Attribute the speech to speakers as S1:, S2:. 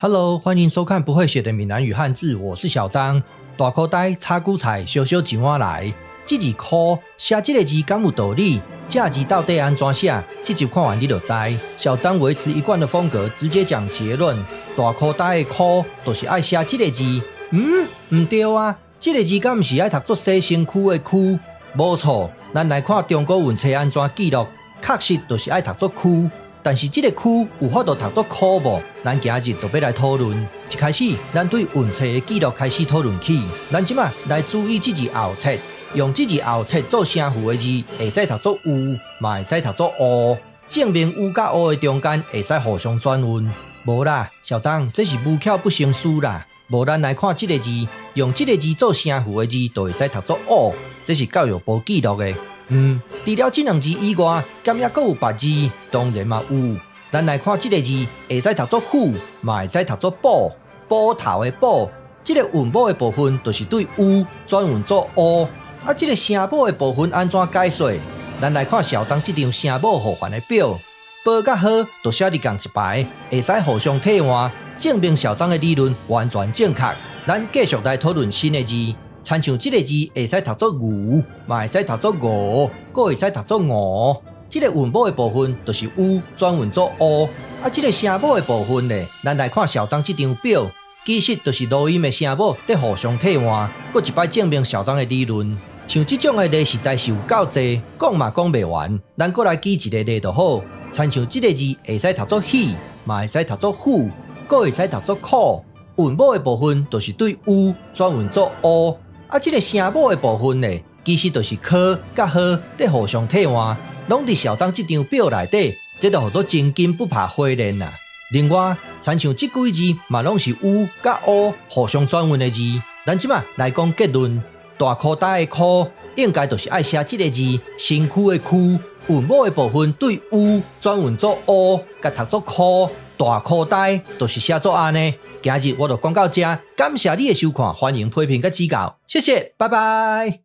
S1: Hello，歡迎收看不會寫的閩南語漢字，我是小張。大箍呆炒韭菜，燒燒一碗來。這字箍寫這个字敢有道理？這字到底按怎寫？這集看完你就知。小張維持一貫的風格，直接講結論。大箍呆的箍就是愛寫這个字。嗯，毋對啊，這个字敢毋是愛讀做洗身軀的軀？無錯，咱來看中國韻冊按怎記錄，確實就是愛讀做軀。但是這个軀有法度讀做箍無？咱今日就欲來討論。一開始，咱對韻冊的記錄開始討論起。咱這馬來注意這字後切，用這字後切做聲符的字，會使讀做有，嘛會使讀做烏。證明有佮烏的中間會使互相轉韻。無啦，小張，這是無巧不成書啦。無咱來看這个字，用這个字做聲符的字，就會使讀做烏，這是教育部記錄的。除了這兩字以外，敢猶閣有別字？當然嘛有。咱來看這个字，會使讀做虎，嘛會使讀做寶，寶頭的寶。這个韻母的部分，就是對有轉韻做烏。啊，這个聲母的部分按怎解說？咱來看小張這張聲母互換的表，寶佮好都寫佇仝一排，會使互相替換，證明小張的理論完全正確。咱繼續來討論新的字。親像這个字會使讀做牛，嘛會使讀做吳，閣會使讀做吳。這个韻母的部分就是有轉韻做烏。啊，這个聲母的部分呢，咱來看小張這張表，其實就是濁音的聲母佇互相替換，閣一擺證明小張的理論。像這種的例實在是有夠濟，講嘛講袂完。咱閣來舉一个例就好。親像這个字會使讀做喜，嘛會使讀做虎，閣會使讀做苦。韻母的部分就是對有轉韻做烏。啊，這个聲母的部分呢，其實就是科佮呵佇互相替換，攏佇小張這張表內底，這就號做真金不怕火煉啊。另外，親像這幾字嘛，攏是有佮烏互相轉韻的字。咱這馬來講結論，大箍呆的箍應該就是愛寫這个字，身軀的軀，韻母的部分對有轉韻做烏，共讀做箍。大箍呆就是寫做按呢。今日我就講到這，感謝你的收看，歡迎批評佮指教，謝謝，拜拜。